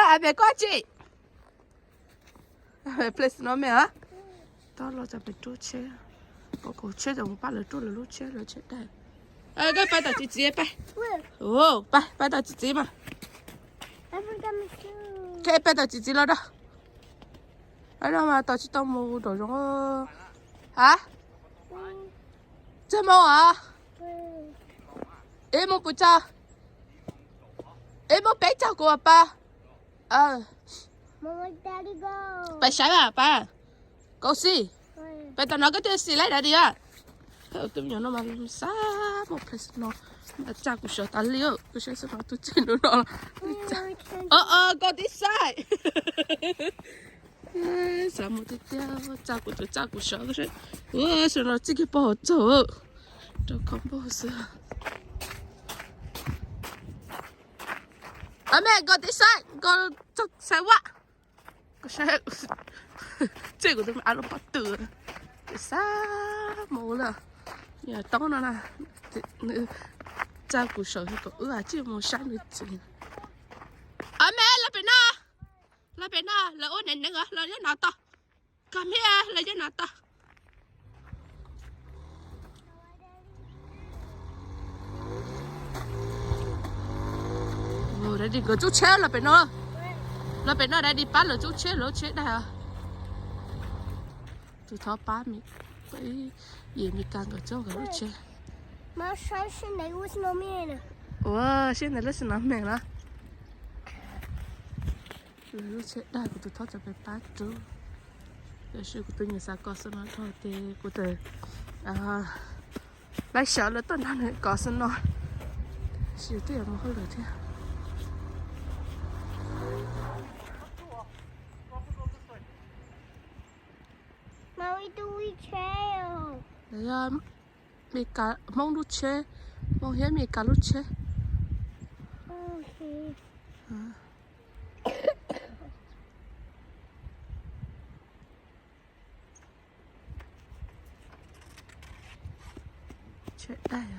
A me koj tsis, a me ple no me a. Tau los cov pem ruaj tsheb, pom kaum tsheb cov mus pab lawv ruaj lawv lub tsheb, lawv tsheb daig. Koj pab tom txiv txiv pab, pab tom txiv txiv mas. Koj pab tom txiv txiv los da. Ab no mas tos tsis tau mus nraum zoov. Ha, txog moo as. Ib moo puas tsaug? Ib moo peb caug kuv a pa. Pab saib a pa. Koj xis, peb tom no koj twb xis laib da di a. Tus me nyuam no mas xav mus ple no, tsa kuv sawv tas li. Kuv saib xwb no tus tsev no no. Koj tib saib. Xav mus tiag tiag, tsa kuv tus tsa kuv sawv. Ua xwb no txij kiag pog hauv txog rau khov npauj xwb. A me koj tib saib, koj txog saib ua. Koj saib, txij kuv tus me ab lub pob tw, xav mus lawm. Yog toob no na, nws tsa kuv sawv kom wb tsis mus saib nws txiv. A me los pem no, los pem no lawv ua nev nev los nyob no tod. Koj me los nyob no tod. Daddy nkawd tub tsheb los pem no, los pem no daddy pab lawv tub tsheb, lawv tsheb daig. Tus thov pab, yim Mes Kas nkawd txob nkawd lub tsheb. Ua siab ntev lub xwb no me na. Lub tsheb daig kuv tus thov txawm pab rub. Tiam sis kuv tus nyuam xav kov xwb no dhau ces kuv txawm laib sawv lawv tuaj nrog nws kov xwb no. Sis twb yuav mus hauj lwm thiab. Yog Mes Kas Hmoob lub tsheb, Hmoob thiab Mes Kas lub tsheb. Tsheb daig.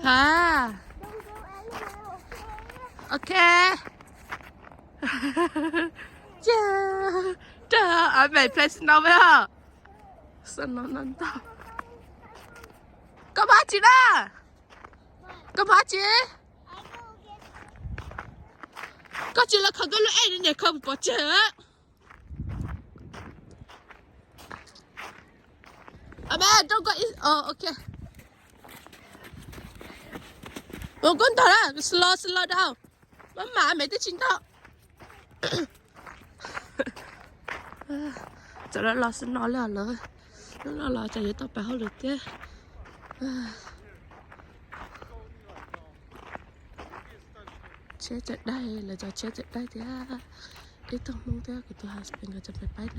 Ha. Ok. Rau a me play snow me ho. Snow no ntau. Koj mob tsis na? Koj mob tsis? Koj tsis los khaws koj lub ej niam khaws pov tseg. A me rau koj, ok. Ua koj ntog na, slow slow down. Maj mam me twb tsis ntog. Txawm los los snow li lawm, los los txawm yuav tau pab hauj lwm thiab. Tsheb txawm daig, lawv cov tsheb txawm daig thiab. Ib tug Hmoob thiab kuv tus husband nkawd txawm pab.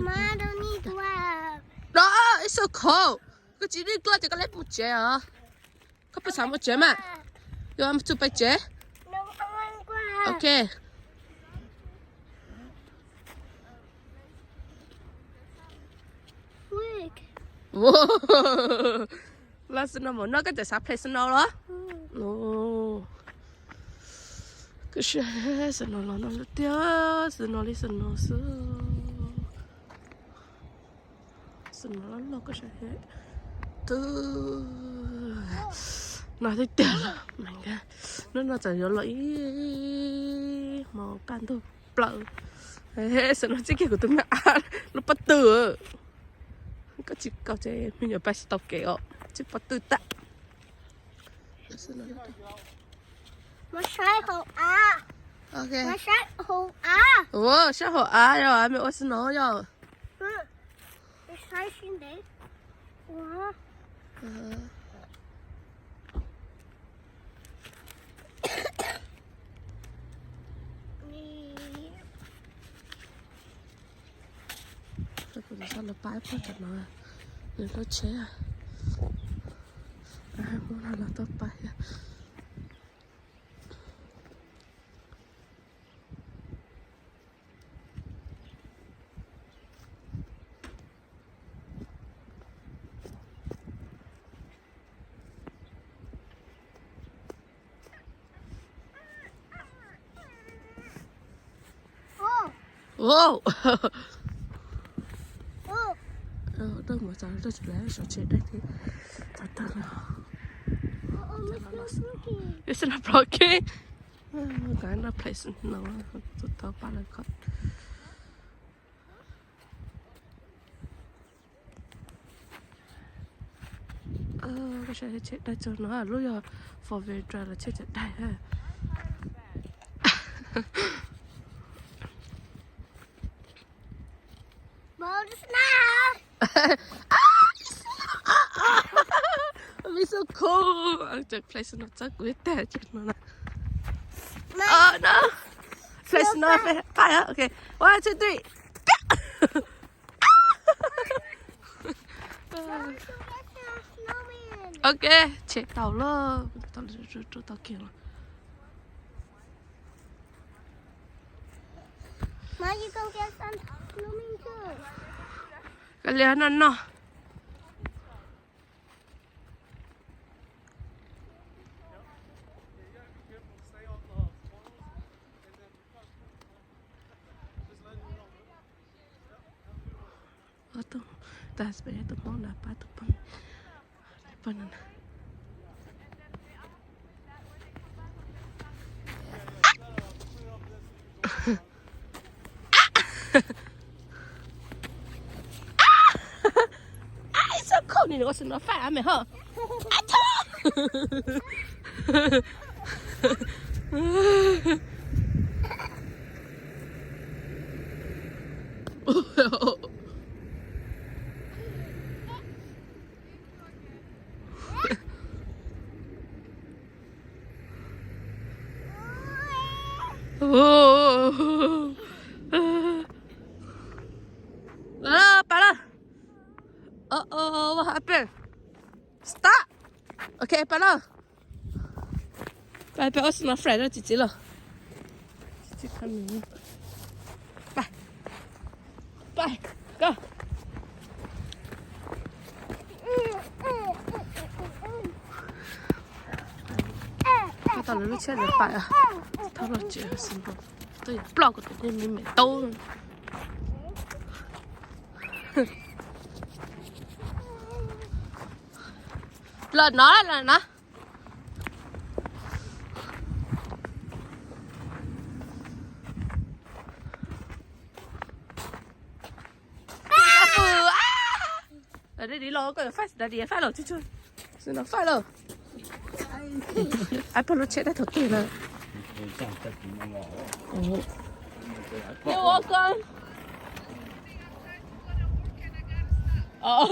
No, it's so cold. Koj tsis dij dluaj ces koj lej mus tsev os. Koj puas xav mus tsev mas? Yuav mus txug pais tsev. Ok. Los snow mus no koj txawm xav play snow los? Koj saib snow los no tiag, snow li snow xwb. Snow loj loj koj saib. Twb no twb tiag lawm, hnub no txawm yuav los ib hmo kaj ntug plaws. Snow txij kiag kuv tus me ab lub pob tw. Koj tsis kaus ces me nyuam pab tsis tau kev os, tsis pob tw tag. Saib hauv av. Ua, saib hauv av yog me ua snow yog. Kuv tau los pab ib pog tam no, nws lub tsheb, Hmoob no los tau pab thiab. Wow. Dawb mus txog dawb tsis lawv sov tsheb dawb thiab. Txog tag no. It's not broken. Có nó place no, tụi tao bắt được con. Koj saib tsheb dawb txog no, lub yog four wheel drive los tsheb cawv daig. Be so cool. Cov place no txawb kuv ib tag no na. Oh no. Place no, okay. One, two, three. Ok, tsheb tau lawm, tau kiag lawm. Koj li no no. Tus, tus husband tus hmoob ntawd pab tus poj, poj no na. It's so cold, nws ua xwb no fab mej ho. Pab lawm. Uh-oh, what happened? Stop. Ok, pab lawm. Pab, pab ua snow flat rau txiv txiv los. Pab, pab, go. Tau lawv lub tsheb lawv pais, thauj loj tsis xwb, tuaj yuav ploj kuv tus me me taub. Los no, los no. Daddy los, koj yuav fab, daddy fab los tsuj tsuag. Xwb no fab los. Ai, pog lub tsheb dab thaum twg na. You're welcome. Oh.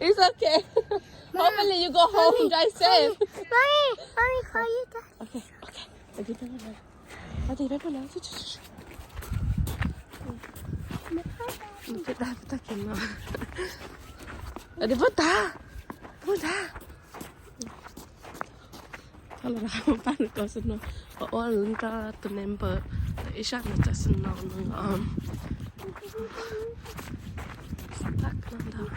It's okay. Hopefully you go home, drive safe. Mommy, mommy, call you dad. Okay, okay. Daddy, daddy, daddy. Daddy, puas tag? Puas tag? Tau los pab nws kov snow, ua ua nrog tus neighbor ib sab nws cov snow nws stuck no ntag.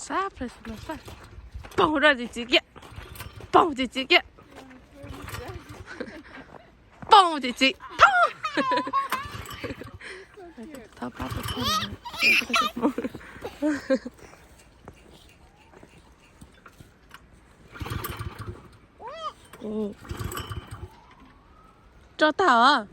Sab pres no sab. Poob rau txiv txiv kiag. Poob txiv txiv kiag. Poob txiv txiv. Thoob. Thoob pab tus thoob. Rau tag os.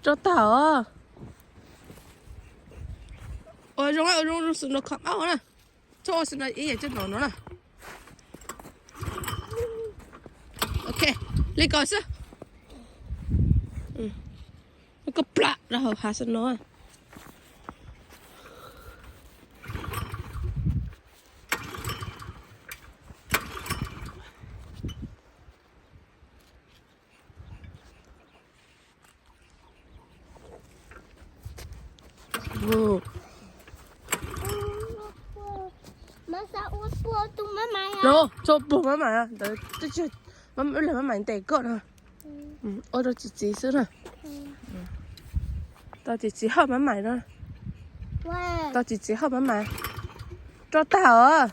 Rau tag os. Ua zoo, ua zoo, zoo xwb no khom aub na. Txhob ua xwb no ib yam coj no no na. Ok, li ko xwb. Koj plam rau hauv hav xwb no. Los tso puag mab mais ntawd, wb lam mab mais ntes koj no. Ua rau txiv txiv xwb na. Tau txiv txiv hoj mab mais no. Tau txiv txiv hoj mab mais. Roj tag os.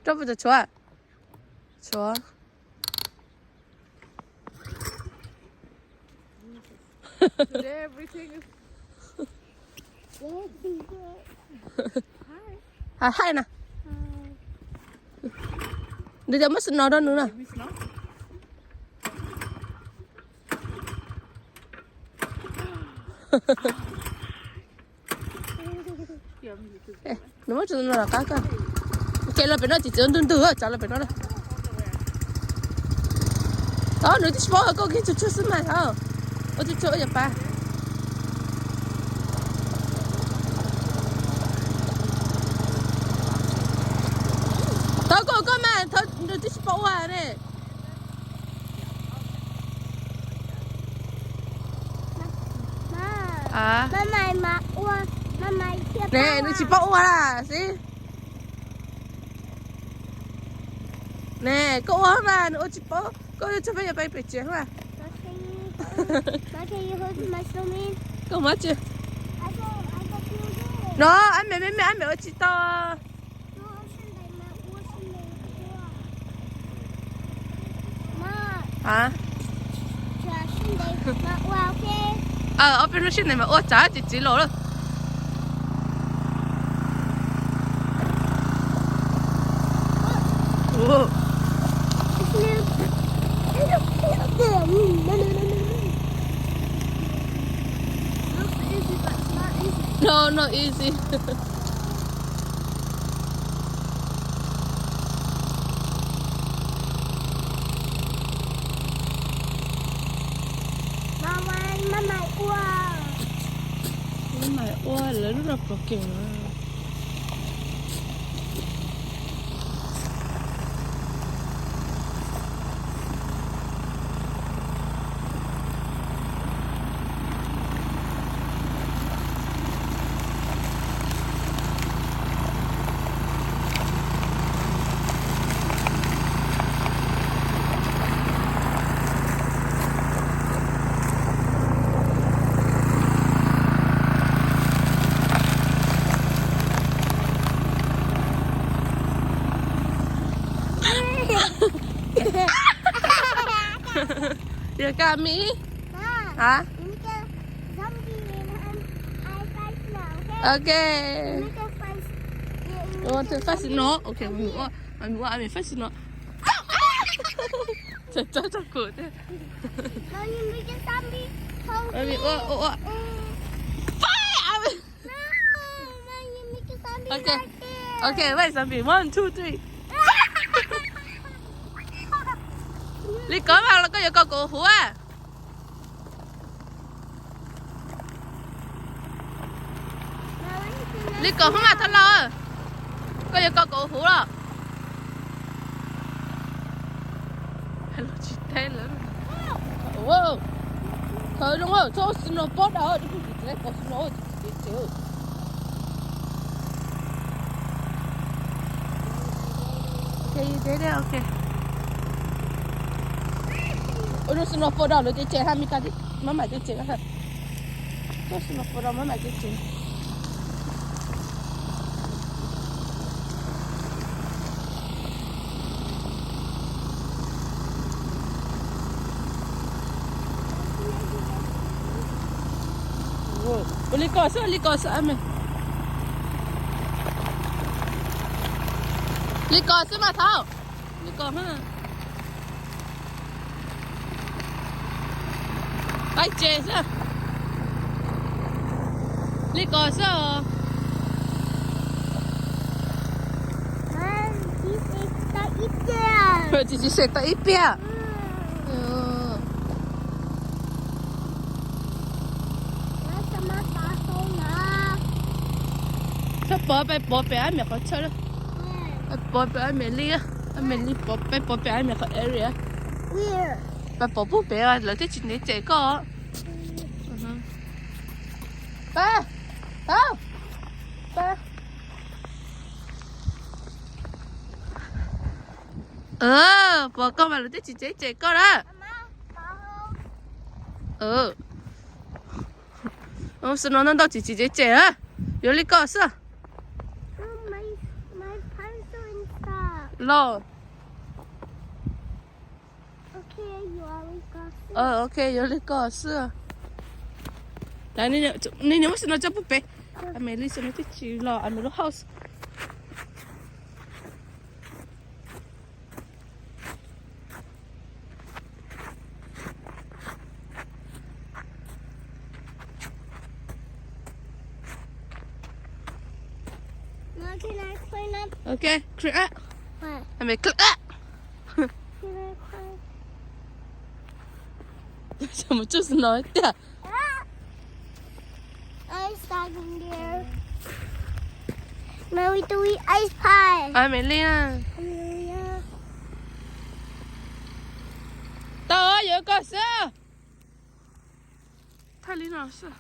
Roj puas tshuav? Tshuav. Hais na. Nws cov muab snow rau nws na. Nws muab tso no los qab koj. Ces los pem no, txiv txiv ntug ntug, txav los pem no. Tau, nws twb tsis paub, koj kiag tsuag tsuag xwb mas tau. Ua tsuag tsuag ua yam pab. Tau, koj koj mas, nws twb tsis paub ua ne. Ne, nws tsis paub ua lawm xwb. Ne, koj ua mas nws ua tsis paub, koj yuav tsum peb yuav pais pem tsev mas. Koj muab tsis. No, ab me me me, ab me ua tsis tau. Ob peb hnub sib ntev mas ua tsav ces txiv los lawm. No, not easy. Maj mais ua lawv lub no pom kev na. Yog koj mis. Hả? Ok. You want to fast enough? Ok, mình ua, mình ua, mình fast enough. Trời trời, trong cửa thế. Mình ua, ua, ua. Phải, à, mình... Ok. Ok, wait, zombie. One, two, three. Li ko mas los koj yuav ko kuv huv. Li ko hub mas thab laug, koj yuav ko kuv huv los? Tsis teb lawm. Khaws zoo, txhob ua snow pob dam, tsis tau snow. Ua zoo snow pob dam lawv cem cem ha, Mes Kas, maj mam cem cem. Txhob snow pob dam, maj mam cem cem. Ua li ko xwb, li ko xwb me. Li ko xwb mas thaub. Li ko. Qaib tsev xwb. Li ko xwb os. Tsis tau ib pliag. Txhob pov, peb pov pem ab me qhov chaw lawm. Peb pov pem ab me li, ab me li pov, peb pov pem ab me qhov area. Peb pov pub pem lawv thiaj tsis ntev cem koj. Pab, tau, pab. Pom koj mas lawv twb tsis cem cem koj na. Xwb no ntau ntau tsis tsis cem cem, yuav li koj xwb. Los. Ok, yuav li koj xwb. Nws muab xwb no coj pub pem. A me li xwb no twb tsis los a me lub house. Ok, clean up. A me clean up. Mus tsuj xwb no tiag. Ice stuck in there. Now we do eat ice pie. A me li na. Tau, yuav koj xwb. Thaj li no xwb.